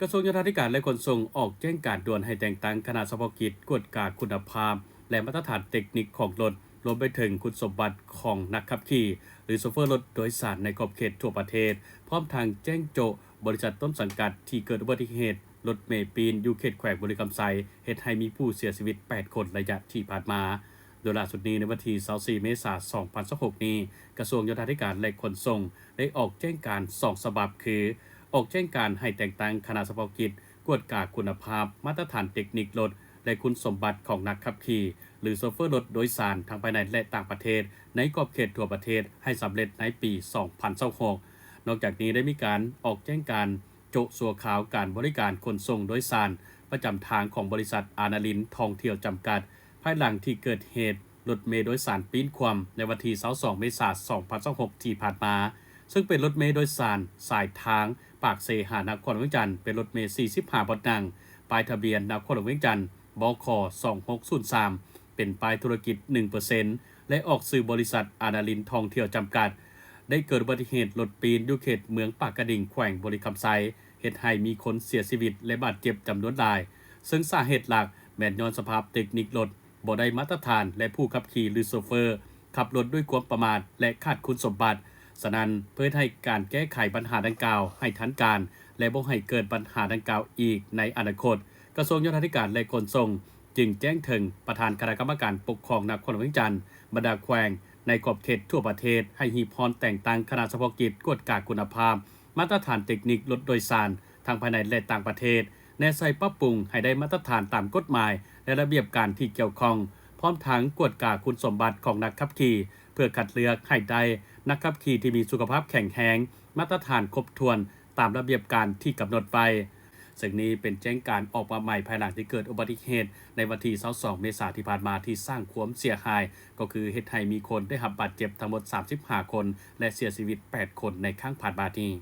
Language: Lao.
ກະຊວງໂຍທາທິການ ແລະ ຂົນສົ່ງ ອອກແຈ້ງການດ່ວນໃຫ້ແຕ່ງຕັ້ງຄະນະສະເພາະກິດກວດກາຄຸນນະພາບ ແລະ ມາດຕະຖານເຕັກນິກຂອງລົດ, ລວມໄປເຖິງຄຸນສົມບັດຂອງນັກຂັບຂີ່ ຫຼື ໂຊເຟີລົດໂດຍສານໃນຂອບເຂດທົ່ວປະເທດ, ພ້ອມທັງແຈ້ງໂຈະບໍລິສັດຕົ້ນສັງກັດທີ່ເກີດອຸບັດຕິເຫດລົດເມປີນຢູ່ເຂດແຂວງບໍລິຄຳໄຊ, ເຮັດໃຫ້ມີຜູ້ເສຍຊີວິດແປດຄົນໄລຍະທີ່ຜ່ານມາ. ໂດຍລ່າສຸດນີ້ ໃນວັນທີຊາວສີ່ເມສາສອງພັນຊາວຫົກນີ້, ກະຊວງໂຍທາທິການ ແລະ ຂົນສົ່ງ ໄດ້ອອກແຈ້ງການສອງສະບັບ ຄື ອອກແຈ້ງການໃຫ້ແຕ່ງຕັ້ງຄະນະສະເພາະກິດກວດກາຄຸນນະພາບ, ມາດຕະຖານເຕັກນິກລົດ ແລະ ຄຸນສົມບັດຂອງນັກຂັບຂີ່ ຫຼື ໂຊເຟີລົດໂດຍສານທັງພາຍໃນ ແລະ ຕ່າງປະເທດ ໃນຂອບເຂດທົ່ວປະເທດໃຫ້ສຳເລັດໃນປີສອງພັນຊາວຫົກ. ນອກຈາກນີ້ໄດ້ມີການອອກແຈ້ງການໂຈະຊົ່ວຄາວການບໍລິການຂົນສົ່ງໂດຍສານປະຈຳທາງຂອງບໍລິສັດອານາລິນທ່ອງທ່ຽວຈຳກັດ, ພາຍຫຼັງທີ່ເກີດເຫດລົດເມໂດຍສານປີ້ນຂວ້ຳໃນວັນທີຊາວສອງເມສາສອງພັນຊາວຫົກທີ່ຜ່ານມາ, ເຊິ່ງເປັນລົດເມໂດຍສານສາຍທາງປາກເຊຫານະຄອນຫຼວງວຽງຈັນ, ເປັນລົດເມສີ່ສິບຫ້າບ່ອນນັ່ງ, ປ້າຍທະບຽນນະຄອນຫຼວງວຽງຈັນ ບຂ ສອງຫົກສູນສາມ, ເປັນປ້າຍທຸລະກິດໜຶ່ງເປີເຊັນ ແລະ ອອກຊື່ບໍລິສັດອານາລິນທ່ອງທ່ຽວຈຳກັດ, ໄດ້ເກີດອຸບັດຕິເຫດລົດປີ້ນຢູ່ເຂດເມືອງປາກກະດິງ ແຂວງບໍລິຄຳໄຊ, ເຮັດໃຫ້ມີຄົນເສຍຊີວິດ ແລະ ບາດເຈັບຈຳນວນຫຼາຍ, ເຊິ່ງສາເຫດຫຼັກແມ່ນຍ້ອນສະພາບເຕັກນິກລົດ ບໍ່ໄດ້ມາດຕະຖານ ແລະ ຜູ້ຂັບຂີ່ ຫຼື ໂຊເຟີ ຂັບລົດດ້ວຍຄວາມປະໝາດ ແລະ ຂາດຄຸນສົມບັດ. ສະນັ້ນ, ເພື່ອເຮັດໃຫ້ການແກ້ໄຂບັນຫາດັ່ງກ່າວໃຫ້ທັນການ ແລະ ບໍ່ໃຫ້ເກີດບັນຫາດັ່ງກ່າວອີກໃນອະນາຄົດ, ກະຊວງໂຍທາທິການ ແລະ ຂົນສົ່ງ ຈຶ່ງແຈ້ງເຖິງປະທານຄະນະກຳມະການປົກຄອງນະຄອນຫຼວງວຽງຈັນ, ບັນດາແຂວງໃນຂອບເຂດທົ່ວປະເທດ ໃຫ້ຮີບຮ້ອນແຕ່ງຕັ້ງຄະນະສະເພາະກິດກວດກາຄຸນນະພາບ, ມາດຕະຖານເຕັກນິກລົດໂດຍສານ ທັງພາຍໃນ ແລະ ຕ່າງປະເທດ, ແນໃສ່ປັບປຸງໃຫ້ໄດ້ມາດຕະຖານຕາມກົດໝາຍ ແລະ ລະບຽບການທີ່ກ່ຽວຂ້ອງ, ພ້ອມທັງກວດກາຄຸນສົມບັດຂອງນັກຂັບຂີ່ ເພື່ອຄັດເລືອກໃຫ້ໄດ້ນັກຂັບຂີ່ທີ່ມີສຸຂະພາບແຂງແຮງ, ມາດຕະຖານຄົບຖ້ວນຕາມລະບຽບການທີ່ກຳນົດໄວ້. ເຊິ່ງນີ້ເປັນແຈ້ງການອອກມາໃໝ່ພາຍຫຼັງທີ່ເກີດອຸບັດຕິເຫດໃນວັນທີຊາວສອງເມສາທີ່ຜ່ານມາ ທີ່ສ້າງຄວາມເສຍຫາຍ, ກໍຄືເຮັດໃຫ້ມີຄົນໄດ້ຮັບບາດເຈັບທັງໝົດສາມສິບຫ້າຄົນ ແລະ ເສຍຊີວິດແປດຄົນໃນຄັ້ງຜ່ານມານີ້.